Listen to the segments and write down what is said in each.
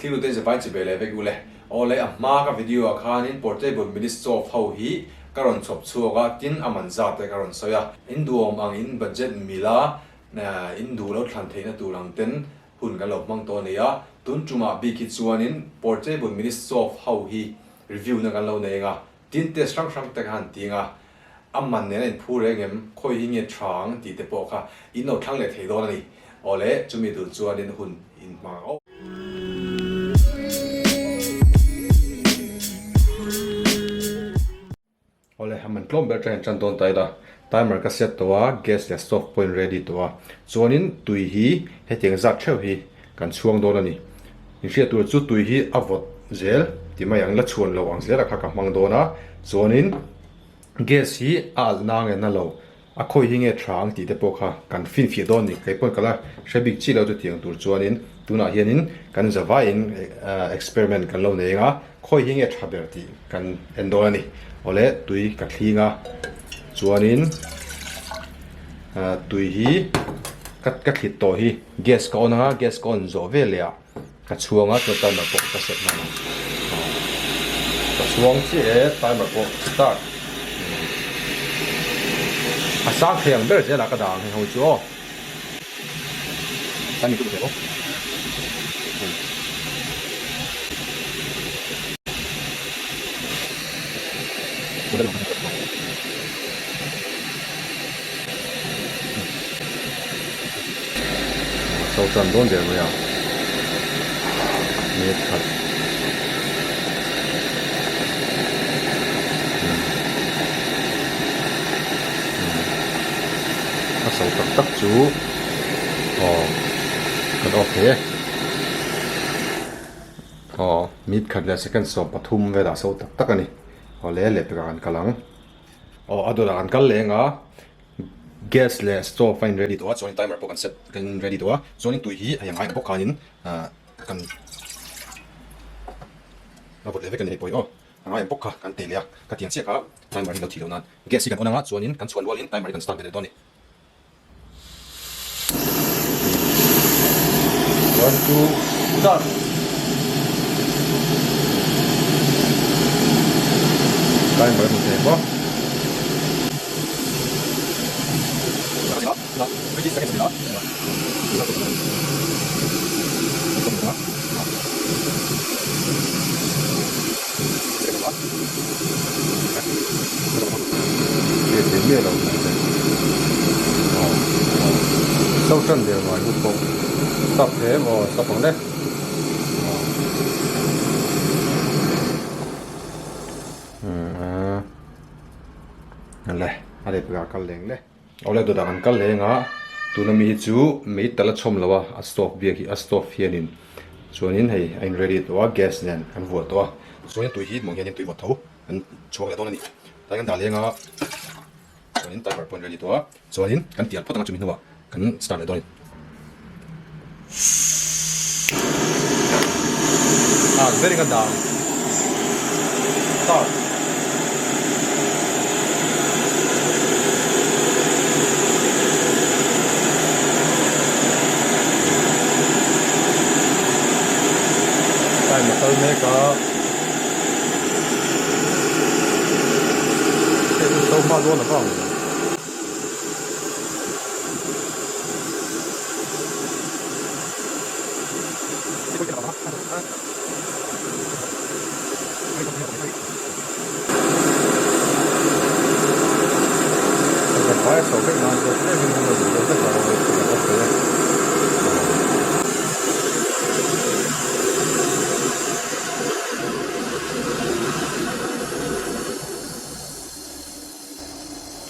Thliru te zavai chi ve leh vek ule. Awle a hma ka video ah khanin portable mini stove ho hi ka rawn chhawp chhuak a, tin a man zat te ka rawn sawi a. In duhawm ang in budget mila in duh lo thlan theihna tur ang ten hun kan lo hmang tawh a ni a. Tun tumah bik hi chuanin portable mini stove ho hi review na kan lo nei ang a, Tin test hrang hrang te kha han ti anga, a man nen a inphu reng em, khawi hi nge tha ang tih te pawh kha in lo thlang leh thei dawn a ni. Awle, chumi dul chuanin hun in hmang ang aw. Awle, a man tlawm ber atang hian tan dawn ta ila, timer ka set tawh a, gas leh stove pawh in ready tawh a, chuanin tui hi hetiang zat theuh hi kan chhuang dawn a ni. Inhriat tur chu tui hi a vawt zel ti mai ang, la chhuan lo ang zela kha ka hmang dawn a, chuanin gas hi a alh na nge na lo, a khawi hi nge tha ang tih te pawh kha kan finfiah dawn a ni. Kei pawn ka la hre bik chi lo chutiang tur chuanin tunah hianin kan zavaiin experiment kan lo nei ang a, khawi hi nge tha ber tih kan en dawn a ni. Awle tui ka thling a, chuanin tui hi ka ka thlit tawh hi gas ka on ang a, gas ka on zawh vel leh ah. Ka chhuang a chuan timer pawh ka set nghal ang. Ka chhuang chiah e timer pawh start. A sang thei ang ber zelah ka dah ang hei ho chu aw. Timing chu ka hria aw. So chuan dawn der mai a minute khat a so tak tak chu aw kan off thei e aw minute khat leh second 13 velah so tak tak a ni aw le lehpekah kan kal ang aw a dawrah kan kal leng a. Gas leh stove a in ready tawh a chuanin timer pawh kan set kan in ready tawh a chuanin tui hi a hei ngai bawk khanin ah kan a vawt leh vek a ni hei pawh hi aw a ngai ang bawk kha kan teh leh a ka tiang chiah kha timer hi lo thih loh nan gas hi kan on ang a chuanin kan chhuan rualin timer hi kan start ve leh dawn a ni. One two start. Timer a hmu thei bawk. Le a leh pekah kal leng le. Awle dawtah kan kal leng a tuna mi hi chu mei tal a chhawm lo a a stove biak hi a stove hianin chuanin hei a in ready tawh a gas nen kan vuah tawh a chuanin tui hi hmuh hianin tui vawt tho kan chhuak leh dawn a ni tlai kan dah leng a chuanin timer pawh a in ready tawh a chuanin kan tial phawt ang a chumi hnuah kan start leh dawn a ni. Ah very ka dang start time a kal mek a hei chu so hma dawn a vang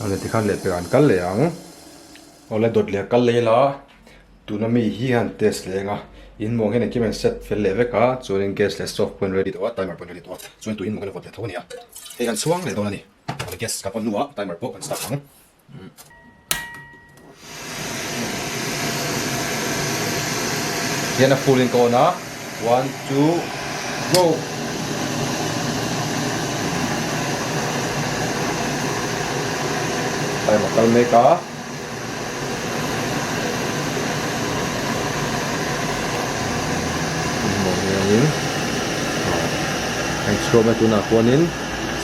Awle tikhan lehpek an kal leh ang. Awle dawt leh kal leh ila tuna mi hi han test leh eng a in muang hian engkim an set fel leh vek a chuanin gas leh stove pawh an ready tawh a timer pawh an ready tawh a chuan tuiin muang hian a vawt leh tho a ni a hei kan chhuang leh dawn a ni awle gas kan on hnuah timer pawh kan start ang. Hian a full in ka on a 1 2 go. Time a kal mek a. Hianin a inchhuak mai tunah khuanin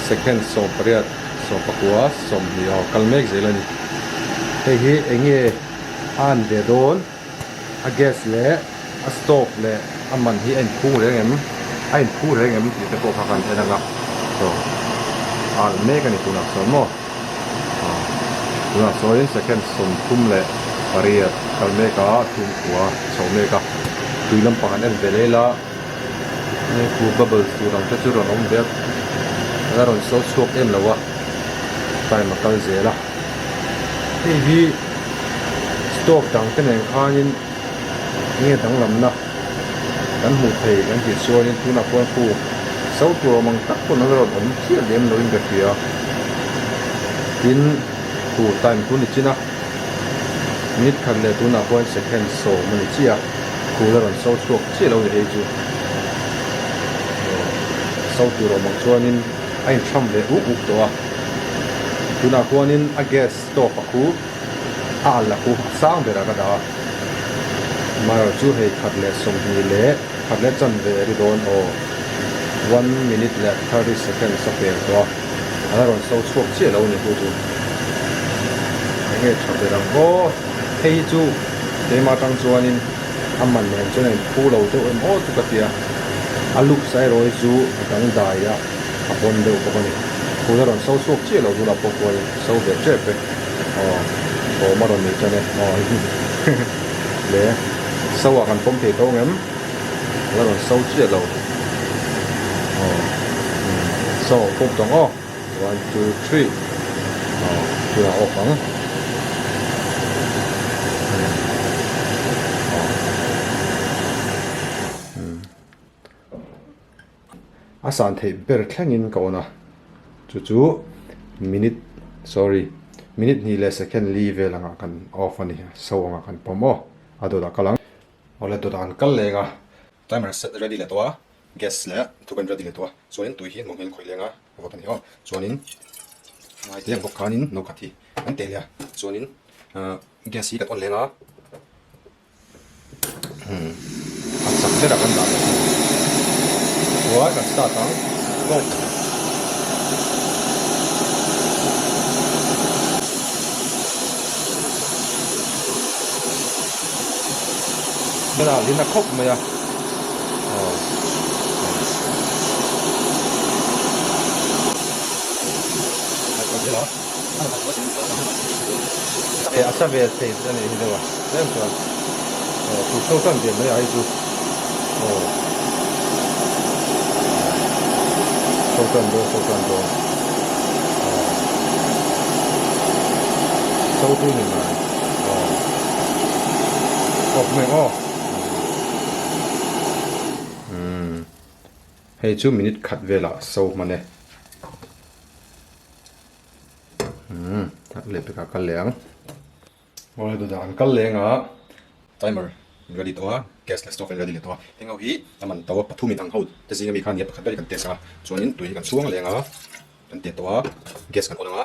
second 18 19 20 aw kal mek zel a ni. Hei hi eng nge a an ve dawn a gas leh a stove leh a man hi a inphung reng em a inphu reng em tih te pawh kha kan en ang a chaw a alh mek a ni tunah sawn maw aw tunah sawnin second 38 kal mek a chhungkua chho mek a tui lampang an en ve leh ila hei khu bubbles tur ang te chu rawn awm ve a la rawn so chhuak em lo a time a kal zel a hei hi stove dang te nen khanin nge danglamna kan hmuh thei kan tih chuanin tunah khuan khu so tur awm ang tak pawn an rawn awm chiah lem loin ka hria tin khu time chu ni chin a minute khat leh tunah khuan second 10 a ni chiah a khu la rawn so chhuak chiah lo ni hei chu so tur awm ang chuanin a inthram ve uk uk tawh a tunah khuanin a gas stove a khu a alh a khu a sang berah ka dah a amaherawh chu hei khat leh 20 leh khat leh chanve ri dawn aw one minute leh 30 seconds a pel tawh a a la rawn so chhuak chiah lo a ni khu chu eng nge tha ber ang aw hei hi chu keimah atang chuanin a man nen chuan a inphu lo deuh em aw chu ka ti a a looks erawh hi chu a dangdai a a pawn deuh bawk a ni khu la rawn so chhuak chiah lo tunah pawh khuan so ve tep e aw thawm a rawn nei tan e aw le so ah kan pawm thei tawh ang em la rawn so chiah lo aw so ah pawm tawh ang aw one two three aw tunah off ang aw A san theih ber thlengin ka on a, chu chu minute sorry minute hnih leh second li vel angah kan off a ni, so angah kan pawm aw, a dawtah kal ang. Awle dawtah kan kal leng a. Timer set ready leh tawh a, gas leh thu kan ready leh tawh a, chuanin tui hi mawngin khawih leng a vawt a ni aw, chuanin ngaite ang bawk khanin no khat hi kan teh leh a, chuanin gas hi kan on leng a. A chak berah kan dah leh chuan kan start ang go. Berah lin a khawp mai a aw. A sa ve thei a nih hi deuh a tlem chuan aw thu chho tan ve mai a hei chu aw chho tan dawn chho tan dawn aw chho tu ni mai aw awk mai aw umm hei chu minute khat velah so hman e. Umm leh pekah kal leh ang. Awle dawtah an kal leng a. Timer in ready tawh a, gas leh stove in ready leh tawh a. Heng ho hi a man to a, pathum in ang ho te zing ami kha nia pakhat ber hi kan test a. Chuanin tui hi kan chhuang leng a, kan teh tawh a, gas kan on ang a,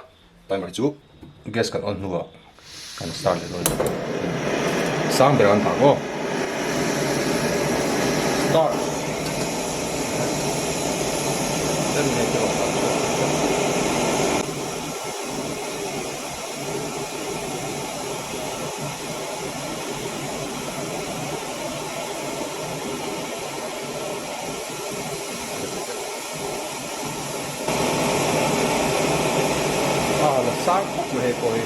timer chu gas kan on hnuah kan start leh dawn a ni. Sang ber an dah maw? Start. A la sang khawp mai hei pawh hi.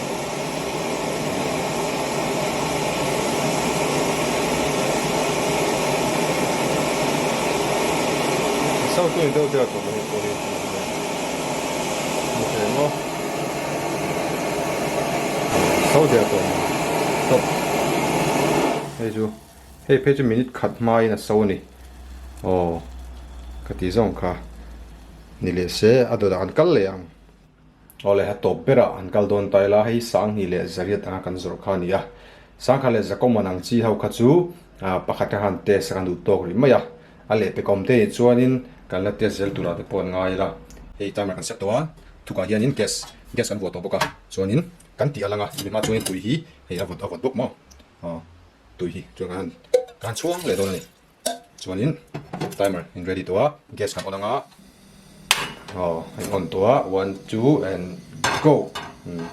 A so tu ni deuh deuh tawh mai hei pawh hi. Hmu thei maw? So der tawh mai. Stop. Hei chu hei phei chu minute khat hmain a so a ni. Aw ka tih zawng kha ni leh se a dawtah kan kal leh ang. Aw le a tawp berah an kal dawn ta ila hei Sanghnih leh Zariat anga kan zawrh kha a ni a. Sangkhat leh Zakawman ang chi ho kha chu pakhat kha khan test a kan duh tawk rih mai a. A lehpek awm te nih chuanin kan la test zel turah te pawh an ngai ila. Hei timer kan set tawh a, thukah hianin gas gas kan vuah tawh bawk a, chuanin kan tih a lang a, chumi hma chuanin tui hi hei a vawt a vawt bawk maw aw tui hi chuan kan han kan han chhuang leh dawn a ni. Chuanin timer in ready tawh a, gas kan on anga aw in on tawh a one two and go umm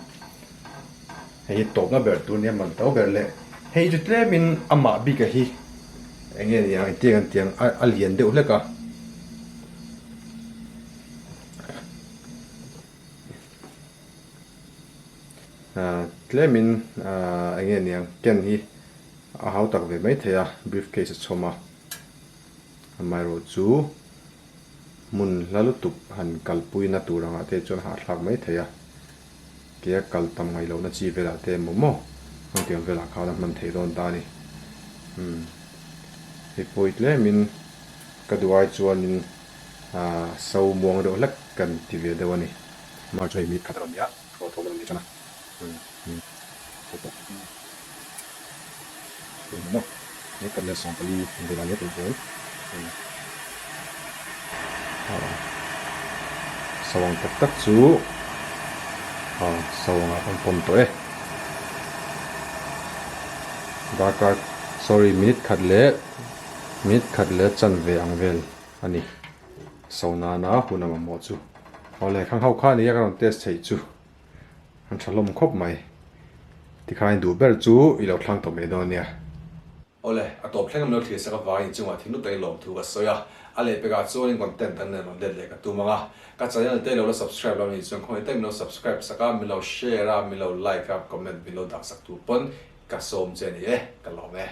hei hi tawpna ber tur nia man to ber leh hei chu tlemin amah bik a hi eng nge niang engtiang an tiang a lian deuh hlek a. Tlemin eng nge niang ken hi a hau tak ve mai thei a, briefcase a chhawm a, amaherawh chu hmun hla lutuk han kalpuina tur angah te chuan hahthlak mai thei a, kea kal tam ngaih lohna chi velah te emaw maw hmangtiang velah khan a hman theih dawn ta a ni. Umm hei pawh tlemin ka duh ai chuanin so muang deuh hlek kan ti ve deuh a ni. March hei minute khat a rawn ni a, rawh thawm a rawn ni tan a. Sawang tak tak chu sawangah kan pawm tawh e. Darkar sorry minute khat leh minute khat leh chanve ang vel a ni. So nana hun a mamawh chu. Awle khang ho kha nia ka rawn test theih chu. An tha hlawm khawp mai. Tikhain duh ber chu i lo thlang tawh mai dawn nia. Awle, a tawp thleng em lo thlir sak avangin inchungah thinlung takin lawmthu ka sawi a. A lehpekah chuanin content dang nen rawn let leh ka tum ang a. Ka channel te lo la subscribe lo nih chuan khawngaih tak min lo subscribe sak a, min lo share a, min lo like a, comment min lo dah sak tur pawn ka sawm che a ni e, ka lawm e.